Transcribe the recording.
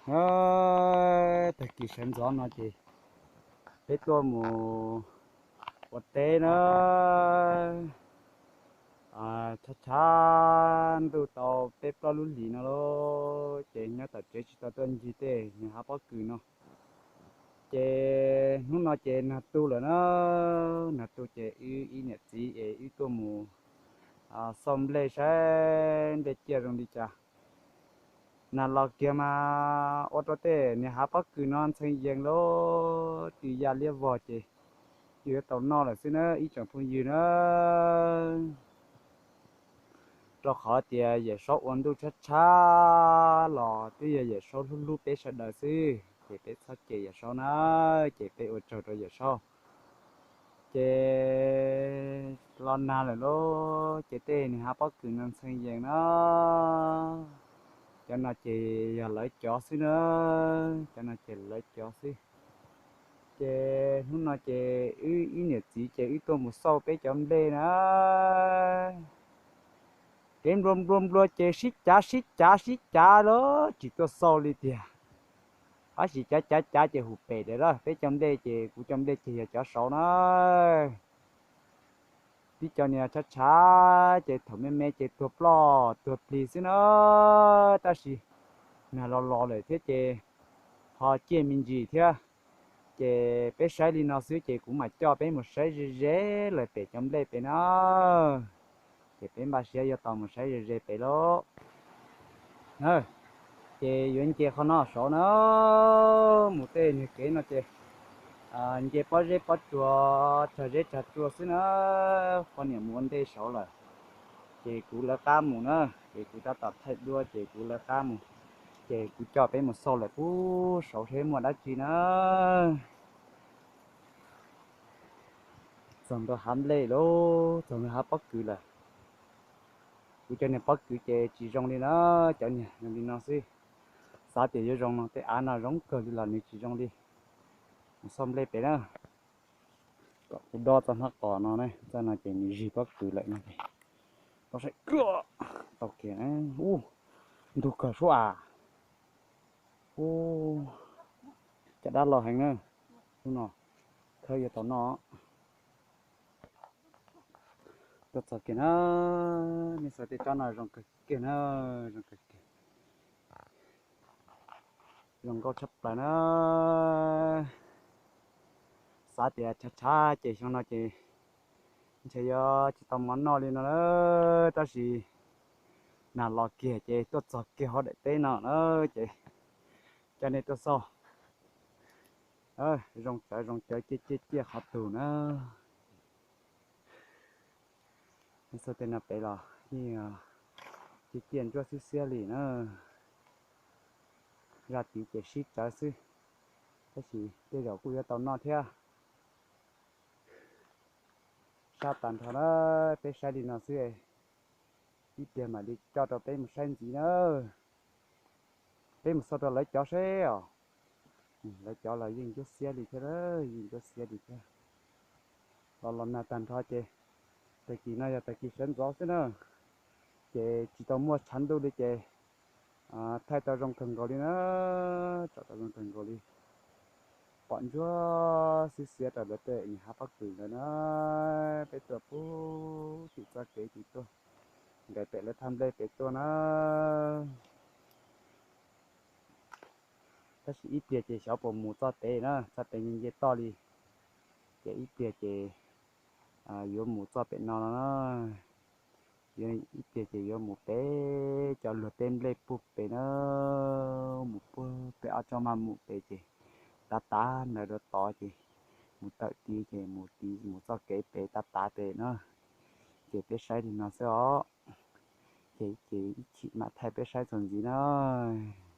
Tag kis sawv ntxov no ces peb tuaj mus ua teb na. Tshav tshav ntuj tau peb plaub lub hlis no lauj, ces nyob tom tsev tsis tau tuaj ncig tej niag hav pob kws no. Ces hnub no ces nag tu lawm na, nag tu ces wb ib niam txiv es wb tuaj mus xauj nplej saib nplej ciaj zoo li cas. Nag los kiag mas ua rau tej niag hav pob kws no ntxhee yees lub twm ya liab vog ces yuav tau noj lawm xwb na ib tsoom phooj ywg na. Rau qhov tias Yawm Saub ua ntuj tshav tshav los twb yog Yawm Saub hlub hlub peb sawv daws xwb, ces peb txhob cem Yawm Saub na, ces peb ua tsaug rau Yawm Saub. Ces los nag lawm lauj, ces tej niag hav pob kws no ntxhee yees na. Cov no ces yog lawv cov xwb na, cov no ces lawv cov xwb. Ces hnub no ces wb ib niam txiv ces wb tuaj mus xauj peb cov nplej na. Kev nplua nplua nplua ces sib cav sib cav sib cav los tsis tuaj xauj li tiag. Tab sis cav cav cav ces hum pem lawm lauj, peb cov nplej ces kuv cov nplej ces yog cov saud na. Tib cov niag tshav tshav ces thaum me me ces tuag ploj tuag plig xwb na, tab sis nag los los lawm thiab ces ho ciaj me ntsis thiab. Ces peb saib li no xwb ces kuv mam coj peb mus saib ze ze lawm pem cov nplej pem na. Ces peb npaj siab yuav tau mus saib ze ze pem lauj. Ces yuav nce qhov no saud na, mus tej niag kev no ces nce pob zeb pob tsuas, tsag zeb tsag tsua xwb na. Poj niam mus ua ntej saud lawm, ces kuv lawv qab mus na, ces kuv tab tom thaij duab ces kuv lawv qab mus, ces kuv coj peb mus xauj lawm puag saud seb muaj dab tsi na. Txog ntua hav nplej lauj, txog ntua hav pob kws lawm. Kuv cov niag pob kws ces tsis zoo li na, cov niag zoo li no xwb. Xav tias yuav zoo no, tej av no zoo kawg li los nws tsis zoo li. Mus xauj nplej pem na. Kom kuv dob txoj hnab qos no ne, txoj no ces nws zig pob kws lawm no. Tau saib, tau kiag, ub, ntug kawg suab as. Ub, caj dab loj heev na. Hnub no thawb yuav tau noj. Tuaj txog kiag na, nej xauj tej tsob no zoo kawg kiag na, zoo kawg kiag. Zoo nkauj tshaj plaws na. Xav tias tshav tshav ces xyoo no ces ntshe yuav tsis tau mov noj li no na, tab sis nag los kiag ces tuaj txog kiag hauv daim teb no na, ces coj nej tuaj xauj. Zoo cawv zoo cawv ciaj ciaj ciaj qhov twg na. Xauj tej no pem los yeej ciaj ciaj ntsuab xiab xiab li na. Zaj tid ces sib tsawv xwb, tab sis tej zaum kuj yuav tau noj thiab. Sab tag nrho na, peb saib li no xwb, ib pliag mam li coj rau peb mus saib ntxiv na. Peb mus xauj rau lawv cov seb os. Lawv cov los yeej ntsuab xiab li thiab, yeej ntsuab xiab li thiab. Los los nag tag nrho ces tag kis no yog tag kis sawv ntxov xwb na, ces tsis tau muaj tshav ntuj li ces thaij tau zoo kawg nkaus li na, tsom tau zoo kawg nkaus li. Pom ntsuab xiab xiab rau lawv tej niag hav pob kws ntawd na. Peb tuaj puag tim txoj kev tim tuaj, nkawd pem lawv thaj nplej pem tuaj na. Tab sis ib pliag ces xyov puas mus txoj pem na, txoj pem nce nce toj li, ces ib pliag ces yuav mus txoj pem no no na. Yuav ib pliag ces yuav mus pem cov luag tej nplej puag pem na, mus puag pem ob tsob maj mus pem ces tav tav ntawd rau tod ces mus tawm tid ces mus tid mus txoj kev pem tav tav pem na. Ces peb saib li no xwb os, ces ces ib chim mam thaij peb saib txuas ntxiv na.